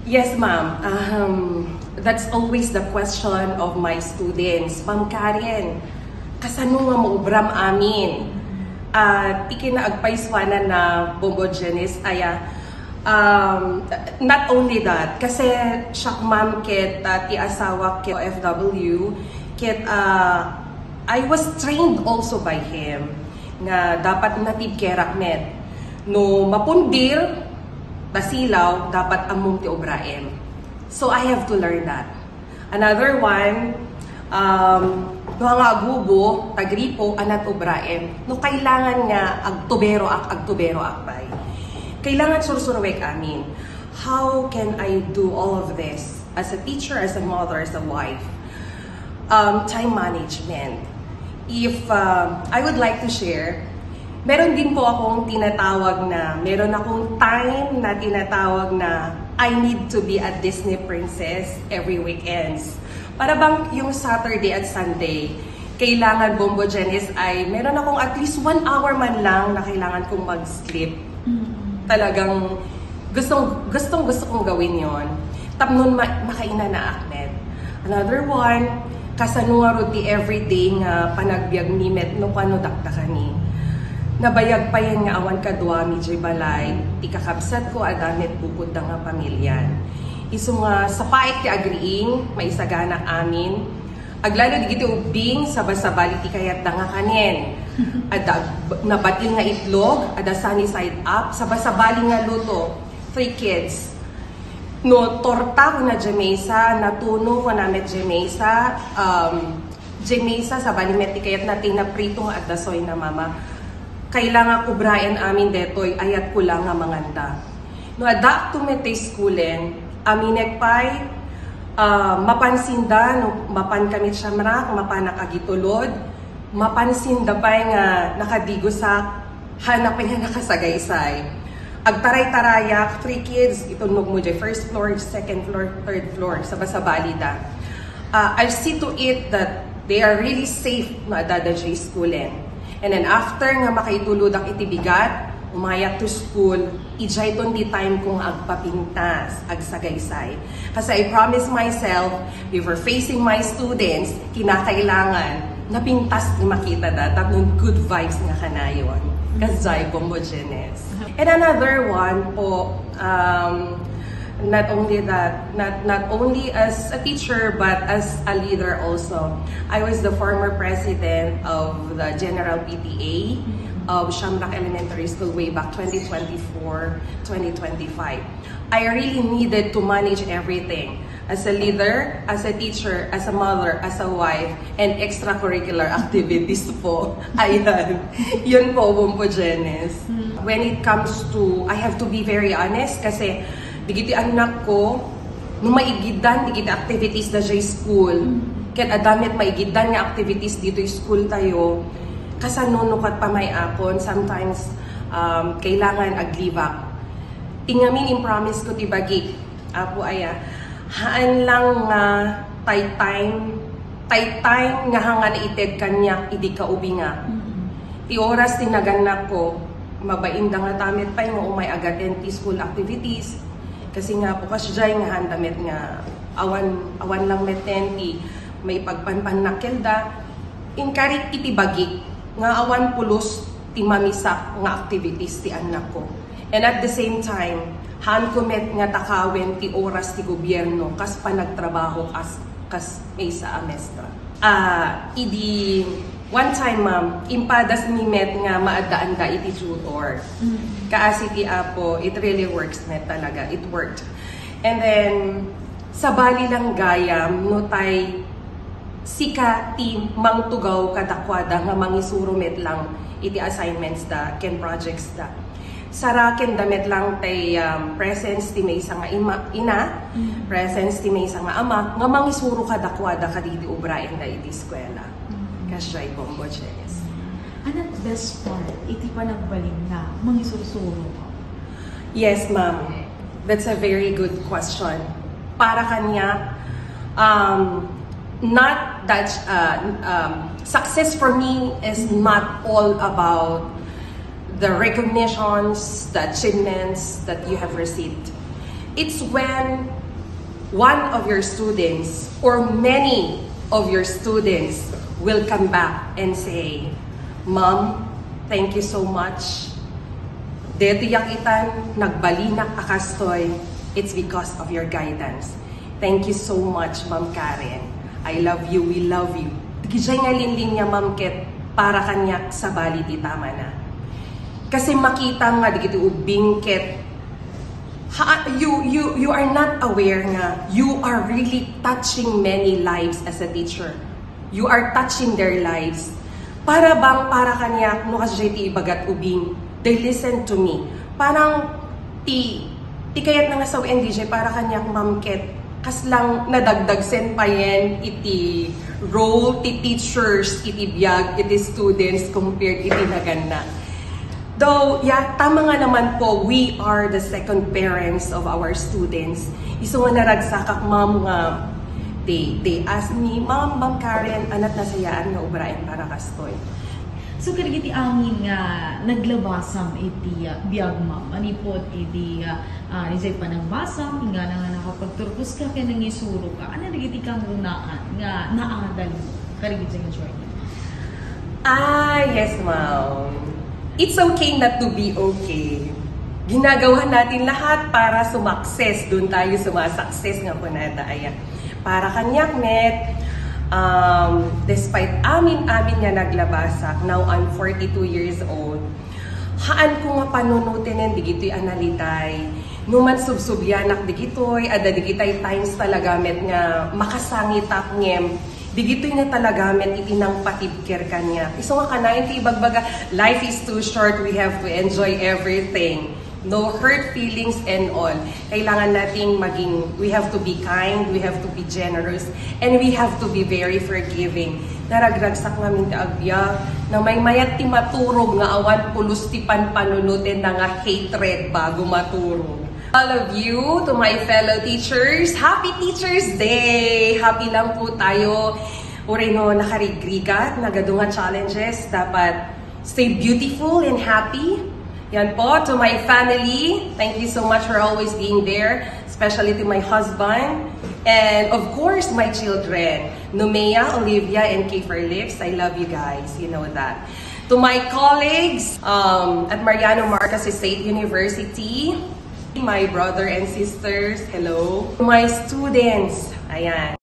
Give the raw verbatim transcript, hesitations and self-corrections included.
Yes, ma'am. Um, that's always the question of my students. Ma'am Karen, kasano nga maubram amin? At ti kinaagpaysuanan na Bombo Janice aya, um, not only that, kasi siak, ma'am, ket, ah, ti asawa ket O F W, ket, ah, I was trained also by him nga dapat natibkerak met. No mapundir, basilaw, dapat ammom ti ubraem. So I have to learn that. Another one, um, no nga agubo, tagripo, anat ubraem. No kailangan nga agtuberoak, agtuberoak pay. Kailangan sursuruek amin. How can I do all of this as a teacher, as a mother, as a wife? Um, time management. If um, I would like to share, meron din po akong tinatawag na, meron akong time na tinatawag na I need to be a Disney princess every weekends. Para bang yung Saturday at Sunday, kailangan, Bombo Janice, ay meron akong at least one hour man lang na kailangan kong mag-sleep. Talagang gustong, gustong gusto kong gawin yon. Tapnon ma- makainanaak met. Another one, kasano ngarud ti everyday nga panagbiag mi met no kano dakdakani. Nabayag payen nga awan kaduami diay balay, ti kakabsat ko adda met bukodda nga pamilya. Isu nga sapaek ti agriing, maisaganak amin. Aglalo digiti ubbing, sabasabali ti kayatda nga kanen. Adda ag- nabatil nga itlog, adda sunny side up, sabasabali nga luto. Three kids. No torta kuna diay maysa, no tuna kuna met diay maysa, um, diay maysa, sabali met ti kayatna ti naprito nga adda soy na mama. Kailangan ubraen amin detoy, ayat ko lang nga manganda. No addaak met ti iskulen, aminek pay, ah, mapansinda, no mapan kami siyamrak, mapanak agitulod, mapansinda pay nga nakadigosak, haanak pay nga nakasagaysay. Agtaray-tarayak, three kids, itulnog mo diay first floor, second floor, third floor, sabasabalida. Ah, I see to it that they are really safe no adda diay iskulen. And then after nga makaituludak iti bigat, umayak to school, idiayton ti time ko nga agpapintas, agsagaysay. Kasi I promise myself, before facing my students, kinakailangan napintas ti makitada, tapno good vibes nga kanayon. Kasjay, Bombo Janice. And another one po, um, not only that, not, not only as a teacher, but as a leader also. I was the former president of the General P T A of Shamrock Elementary School way back twenty twenty-four, twenty twenty-five. I really needed to manage everything. As a leader, as a teacher, as a mother, as a wife, and extracurricular activities po. Ayan. Yun po, Bombo Janice. When it comes to, I have to be very honest kasi digiti anak ko, no maigidan digiti activities da diay school, ket adda met maigidan nga activities ditoy school tayo, kasano no ket pamay-akon, sometimes um, kailangan aglibak. Ti ngamin impromise ko ti bagi, Apo aya, haan lang nga tay time, tay time nga hanga naited kaniak idi kaubingak. Ti oras ti nagannak ko, mabain da nga tamet pay nga umay agaten ti school activities. Kasi nga, po kasjay nga handa met nga awan, awan lang meten ti maipagpanpannak kelda. Inkari iti bagik nga awan pulos ti mamisak nga activities ti annak ko. And at the same time, haan ko met nga takawen ti oras ti gobierno kas panagtrabaho kas, kas maysa a mestra. Ah, idi one time, ma'am, impadas mi met nga maaddaanda iti tutor. Kaasi ti Apo, it really works met talaga. It worked. And then, sabali lang gayam no tay sika ti mangtugaw kadakuada nga mangisuro met lang iti assignments da ken projects da. Saraken da met lang tay, um, presence ti maysa nga ima, ina, presence ti maysa nga ama nga mangisuro kadakuada kadagiti ubraen da iti eskwela. Kasjay, Bombo Janice. Anat best part iti panagbalin na mangisursuro? Yes, ma'am. That's a very good question. Para kaniak, um, not that, uh, um, success for me is not all about the recognitions, the achievements that you have received. It's when one of your students or many of your students will come back and say, "Ma'am, thank you so much. Detoy a kitan, nagbalinak a kastoy. It's because of your guidance. Thank you so much, Ma'am Karen. I love you, we love you." Dagiti nga linlinya, ma'am, ket para kaniak sabali ti tamana. Kasi makitam nga dagiti ubbing ket ha, you, you, you are not aware nga you are really touching many lives as a teacher. You are touching their lives. Para bang, para kaniak, no, kasdiay ti ibagat ubbing, they listen to me. Parang ti, ti kayatna nga sawen, D J, para kaniak, ma'am, ket kasla nadagdagsen payen iti role ti teachers iti biag iti students compared iti naganna. Though, yeah, tama nga naman po, we are the second parents of our students. Isu nga naragsakak, ma'am, nga they, they ask me, "Ma'am, Ma'am Karen, ania ti nasayaat nga obraen para kastoy?" So, kadagiti amin nga naglabasam iti, ah, biag, ma'am, manipud iti, ah, ah, iti panagbasam, ingana nga nakapagturposka ken nangisuroka, ania dagiti kangrunaan nga naadalmo kadagiti nga journey? Ah, yes, ma'am. It's okay not to be okay. Ginagawa natin lahat para sumakses. Doon tayo sumasakses nga kunada. Ayan. Para kaniak met, um, despite amin-amin nga naglabasak, now I'm forty-two years old, haan ko nga panunotenen digitoy a nalitay. No man subsublianak digitoy, adda digitay times talaga met nga makasangitak ngem digitoy nga talaga met iti nangpatibker kaniak. Isu nga kanayon ti ibagbaga, life is too short, we have to enjoy everything. No hurt feelings and all. Kailangan nating maging, we have to be kind, we have to be generous, and we have to be very forgiving. Naragragsak ngamin ti agbiag, namaymayat ti maturog nga awan pulos ti panpanunotenna nga hatred bago maturog. All of you, to my fellow teachers, happy Teachers Day! Happy lang po tayo. Uray no nakarigrigat, nagadu nga challenges, dapat stay beautiful and happy. Yan po, to my family, thank you so much for always being there, especially to my husband, and of course, my children, Nomea, Olivia, and Kiefer Lips. I love you guys, you know that. To my colleagues, um, at Mariano Marcos State University, my brother and sisters, hello. To my students, ayan.